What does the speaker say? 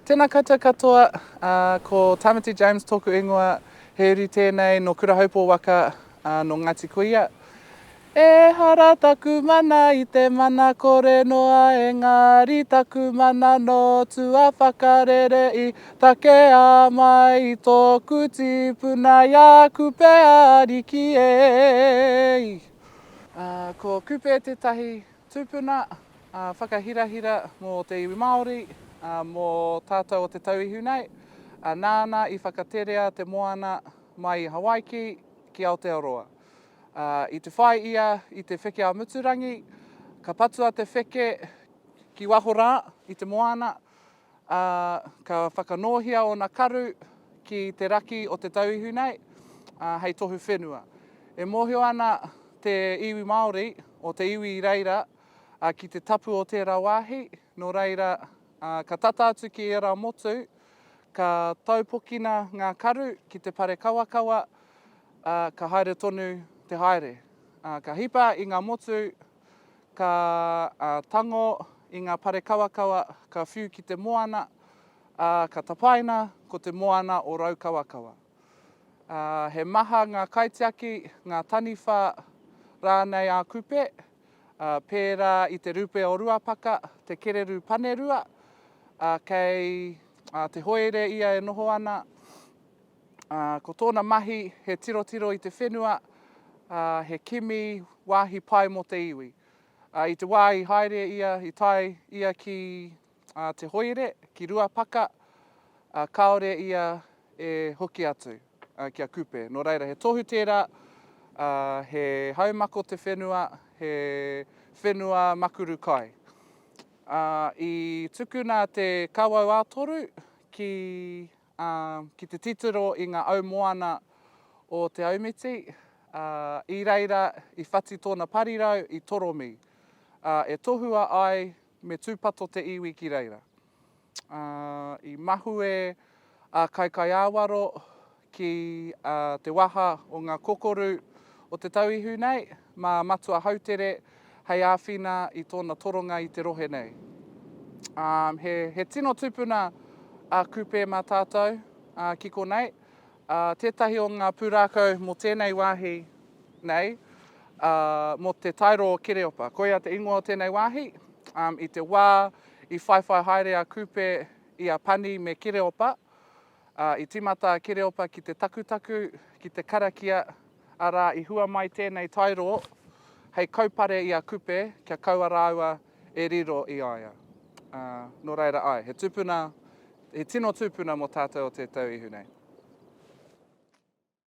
Tēnā koutou katoa, ko Tamati James tōku ingoa, he uri tēnei nō Kurahaupō waka, nō Ngāti Kuia. Ehara taku mana i te mana kore noa engari taku mana nō tua whakarere i takea mai i tōku tīpuna i a Kupe Ariki e. Ko Kupe tētahi Tūpuna whakahirahira mō te iwi Māori, mō tātou o Te Tauihu nei, nāna i whakaterea te moana mai i Hawaiki ki Aotearoa. I te whai ia i te wheke a Muturangi, ka patua te wheke ki waho rā i te moana, ā, ka whakanōhia ōna karu ki te raki o Te Tauihu nei, ā, hei tohu whenua. E mōhio ana te iwi Māori, o te iwi i reira, ā, ki te tapu o tērā wāhi, nō reira, ā, ka tata atu ki ērā motu, ka taupokina ngā karu ki te pare kawakawa, ā, ka haere tonu te haere. Ā, ka hipa i ngā motu, Ka tango i ngā pare kawakawa ka whiu ki te moana, ā, ka tapaina ko te moana o Raukawakawa. Ā, he maha ngā kaitiaki, ngā taniwha rānei a Kupe, ā, pērā i te rupe o Ruapaka, te kererū panerua, ā, kei Te Hoere ia e noho ana, Ā, ko tōna mahi he tirotiro i te whenua, ā, he kimi wāhi pai mō te iwi. Ā, i te wā i haere ia, i tae ia ki Te Hoire, ki Ruapaka, ā, kāore ia e hoki atu ki a Kupe. Nō reira, he tohu tērā, ā, he haumako te whenua, he whenua makuru kai. Ā, i tukuna te kawau ā-toru ki ā, ki te titiro i ngā au moana o Te Aumiti, ā, i reira i whati tōna parirau i toromi, ā, e tohua ai me tūpato te iwi ki reira. Ā, i mahue a Kaikaiāwaro ki te waha o ngā kokoru o Te Tauihu nei, mā Matua Hautere hei āwhina i tōna toronga i te rohe nei. Ā, he, he tino tupuna a Kupe mā tātou, ā, ki konei. Ā, tētahi o ngā pūrākau mō tēnei wāhi nei, ā, mō te taero o Kereopa. Koia te ingoa o tēnei wāhi, ā, i te wā i whaiwhai haere a Kupe i a Pani me Kereopa, Ā, i tīmata a Kereopa ki te takutaku, ki te karakia, arā, i hua mai tēnei tairo hei kaupare i a Kupe kia kaua rāua e riro i a ia. Ā, nō reira, āe, he tupuna, he tino tupuna mō tātou o Te Tauihu nei.